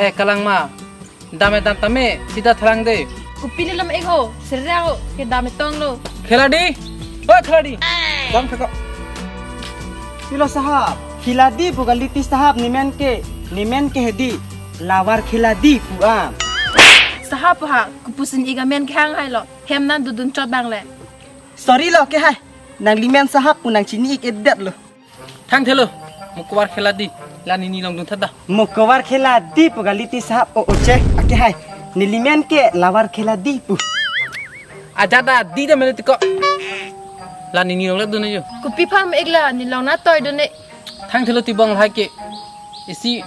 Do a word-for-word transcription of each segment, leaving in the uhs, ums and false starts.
Eh, kalang ma. Dam-e dam tame, sita tharang de. Kopi lelom ek ho, serra ho, kedam-e tonglo. Khiladi, o khiladi. Dam thakok. Pilo sahab, khiladi pu kali ti sahab, nemen ke, nemen ke hedi, lavar khiladi pu am. Sahab ha, kopuson ik amen kehang hai lo, hem nangdundun chot bang le. Sorry lo ke hai, nanglimen sahab pu nangchini ik-edet lo. Thangthelo, mo kovar khiladi, la nini along dun tha da. Mo kovar khiladi pu kali ti sahab, o o che, ake hai. Nelimen ke lavar khiladi pu. Ajat ta di ta melo tiko. La nini along le dun ajo. Kopi aphan mo ik la, neli along natoi dun-e. Thangthelo tibong lahai ke. Isi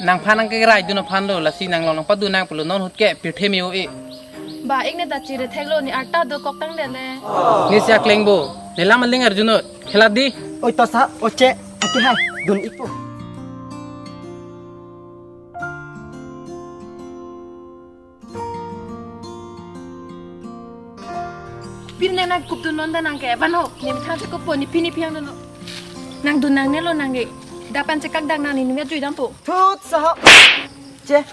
nangphan nangkerai dun aphan lo, lasi nang along nangpadun nang pulo, non ahut ke pirthe me-o-e. Ba, ik ne ta chiri theklo, ne arta dokok tangdet le. Ne si akleng bo, ne lam aling arjunon, khiladi. Oi to sahab, o che, ake hai, dun ik pu. Pini nangkupdun non ta nang ke, van ho, ne methang che kopo, ne pini piang dun lo. Nangdun nangne lo nang ke, dapan chekak dang nang ne nunga jui dampo. Thut sahab, che.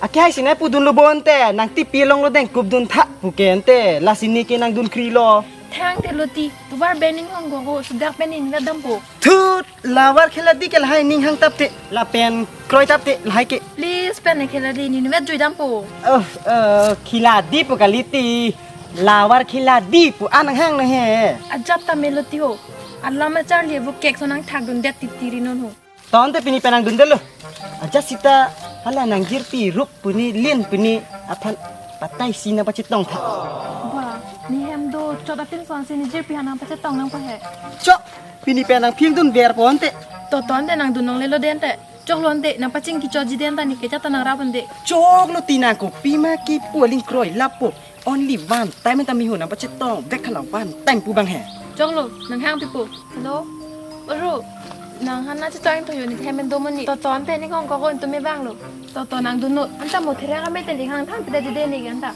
Ake hai si nangpudun lo bo ante, nang tipi along lo deng kupdun tha pu ke ante, lasi ne ke nangdunkri lo. Thangthelo ti, tovar pen ning hong go ho, sudak pen ning ga dampo. Thut, lavar khiladi ke lahai ning hang tap te, lapen kroi tap te, lahai ke. Please, pen ne khiladi, ne nunga jui dampo. Oh, eh, khiladi pu kali ti, lavar khiladi pu an nang hang na he. Ajat ta melo ti ho, alam achar le bo kek so nangthakdundet titiri non ho. Ton te pini pen nangdundelo. Ajat sita hala nangjirpi rup puni lin puni aphan patai si nangpachetong tha. Ba, ne hem do chot atin son si ne jirpi aphan nangpachetong nangpo he. Chok, pini pen nangphin dunver po ante. To ton te nangdun longle lo den te. Choklo ante nangpachingki chotji den ta ne ke jat ta nangrap ante. Choklo ti nang kopi ma kipu aling kroi lapo. Only one time ta miho nangpachetong vek hala one time pu bang he. Choklo, nanghang pipo. Hello? Oro, nang hana chetong to yo ne hem do mo ni. To ton te ne kong ko kon to me bang lo. To to nangdunnon. Anta mo therak ame te ne hang than pida jide ne anta.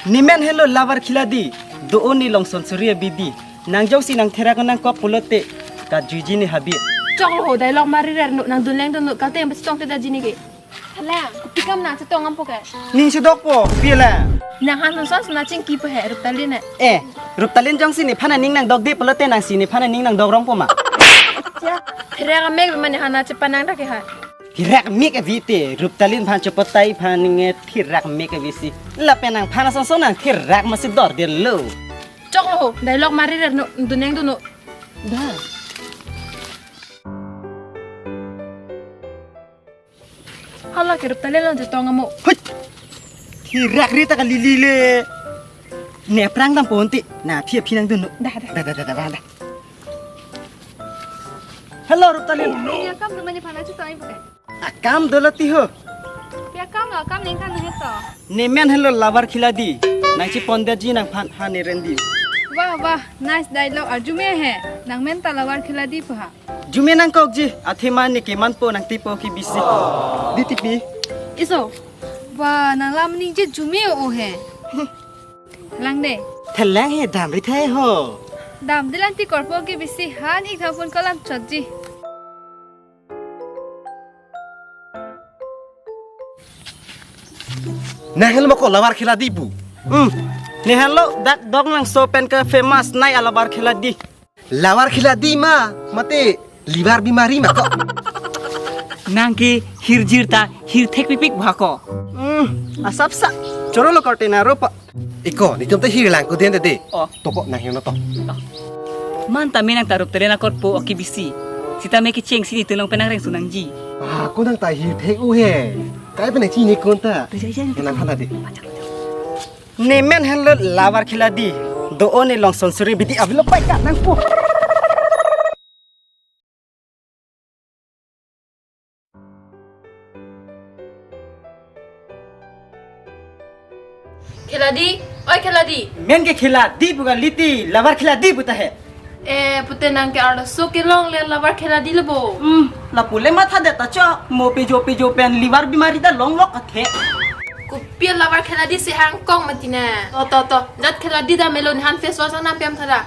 Nemen helo lavar khiladi. Do-o ne along sonsori abidi. Nang jongsi nang therak nangkok pulote. Kajuiji ne habit. Choklo ho dialogue mari rernon nangdun leng dunnon kalte nangpachetong te daji ne ke. Hala, kopi kam nangchetong dampo ke? Ning chedokpo, pi la? Nang han son son nangchingki po he, Ruptalin ne. Eh, Ruptalin jongsi nephan aning nangdokde pulote nangsi nephan aning nangdok rongpo ma? Cha, therak amek mane hana chepanang dak ke ha. Therak mek avi te, Ruptalin aphan chepatai aphan ninge therak mek avi si. Lapen nangphan son son nang therak masi dordetlo. Choklo ho, dialogue mari rernon, dun neng dunnon. Da. Hala ke Ruptalin along chetong amo. Hoi. Therak ri ta kalili le. Ne aphrang dampo ante. Na phi aphi nangdunnon. Da, da. Da, da, da, da, da. Hello, Ruptalin. Pini akam do mane aphan nangchetong ipo ke? Akam dolo ti ho. Pi akam lo, akam ningkan nang to. Nemen helo lavar khiladi. Nangchepondetji nangphan ha ne rendi. Wah, wah, nice dialogue arjume he. Nangmen ta lavar khiladi pu ha. Jume nangkokji, athema ne kemanpo nangtipo ke bisi. Di tipi. Iso. Wah, nang lam ningje jume o he. Lang de. Thelang he damri thai ho. Damde lang ti korpo ke bisi han ik thapun kolam chotji. Nang helo mo ko lavar khiladi pu. Hmm. Ne helo dak Doklangso pen ke famous nai a lavar khiladi. Lavar khiladi ma, mate liver bimari ma ko. Nang ke hirjir ta hirthek pipik bha ko. Hmm, asapsa. Choro lo korte na ropa. Iko, nitum te hirlang ko den de de. Oh. To ko nang heno to. Man ta menang ta Ruptalin akot po oki bisi. Sita me kecheng si nitum along penang reng sunangji. Ah, ko nang ta hirthek u he. Kai penang chini kon ta. Tuh, jai, jai, Nang hana de. Nemen helo lavar khiladi. Do-o ne along sonsori bidi avelo pai ka nangpo. Khiladi, oi khiladi. Men ke khiladi bukan liti, lavar khiladi buta he. Eh, pute nang ke arloso kelong le lavar khiladi le bo. Hmm, lapu le matha det ta cho, mo pejo pejo pen liver bimari ta longlok athe. Kopi lavar khiladi si hangkong mati na. To, to, to, jat khiladi ta melo ne han face wash nang pem tha da.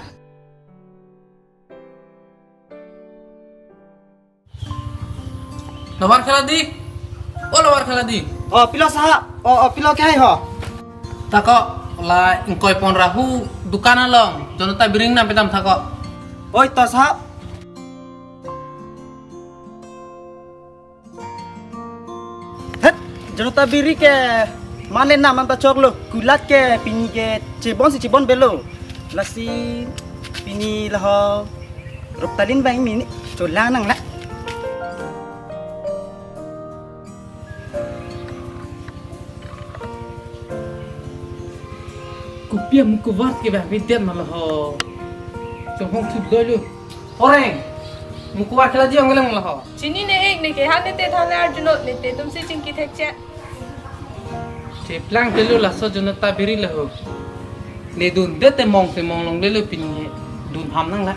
Lavar khiladi. O, Lower Kheladi. O, pilo sahab. O, o, pilo kehai ho? Thakok, la ingkoi pon rahu dukan along Janata Biri nang pedam thakok. Oi, to sahab. Het, Janata Biri ke mane nam an pachoklo. Kulat ke pini ke chebon si chebon belo. Lasi pini laho Ruptalin bang mini cholang nang la. Kopi a Mukuvar ke bang bidet ma laho. Chonghong thut loilo. Oreng, Mukuvar Kheladi ong kelang laho. Chinine ik, ne ke han ne te than le arjuno, ne te atum si chingki thekche. Cheplang pelo laso Janata Biri laho. Ne dundet te mong se mong longlelo pini, dun ham nang la.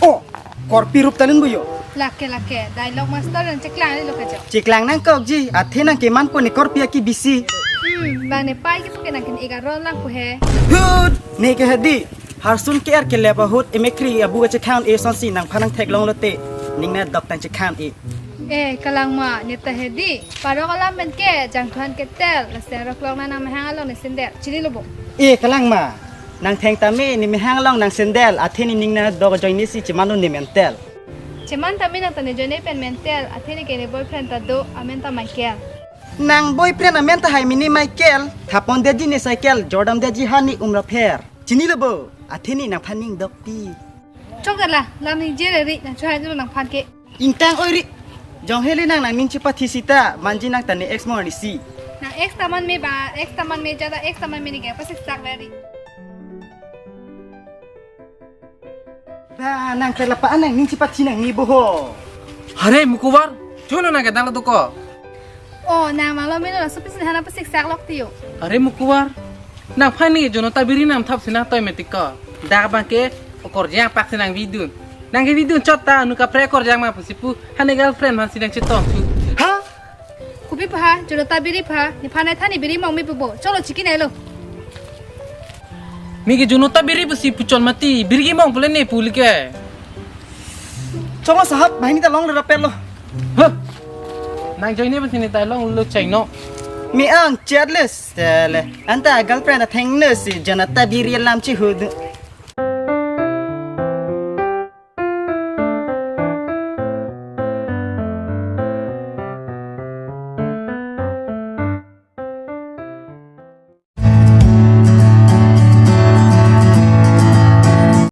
O, korpi Ruptalin bu jo. Lake, lake, dialogue master nang cheklang lo ke jo. Cheklang nangkokji, athe nang keman po ne korpi aki bisi. Hmm, bang ne pai ke puke nang kin ega ron lang pu he. Hut, ne ke hedi. Harsun ke er ke lepa hut, emekri abu ke chekhan e sonsi nangphan nang theklong lote. Ning na dok tang chekhan e. Eh, kalang ma, ne ta hedi. Parok alam pen ke, jangthuan ketel, laso rok long na nang mehang along ne sendel. Chini lo bo. Eh, kalang ma. Nang theng tame ne mehang along nang sendel, athe ne ning na dok ajoine si cheman lo ne mentel. Cheman tame nang ta ne ajoine pen mentel, athe ne ke ne boyfriend ta do, amen ta Michael. Nang boyfriend amen ta hai mini Michael, thapon deji ne cycle, jordam deji hani umra pher. Chini lo bo, athe ne nangphan ning dokpi. Chok la, lam ning jere ri, nang chohai dulu nangphan ke. Ingtang oi ri. Jong hele nang nangning chepathi sita, manji nang ta ne ex mo ni si. Nang ex ta man me ba, ex ta man me jada, ex ta man me ne ke pasik sak le ri. Ba, nang ta lapa an nangning chepathi nang ni bo ho. Hare Mukuvar, chono nang kedang lo ko. O, nang malo melo laso pisi hana pasik sak lok tiyo. Hare Mukuvar, nangphan ne Janata Biri nam thap sina toy metik ko. Dak bang ke okorjang pak sinang bidun. Nang ke bidun chot ta, nu kaprek okorjang ma pusi pu, hane girlfriend man sinang chetom chu. Ha? Kopi pha, Janata Biri pha, nephan ne than ne biri mong me pu bo. Cholo chiki nai lo. Mi ke Janata Biri pusi puchon mati, biri ke mong pule ne puli ke. Cholo sahab, bahini ta long lo rapel lo. Huh? Nang ajoine pusi ne ta long lo chai no. Mi ang chatless tele. Anta girlfriend atheng ne si Janata Biri lam chi hudu.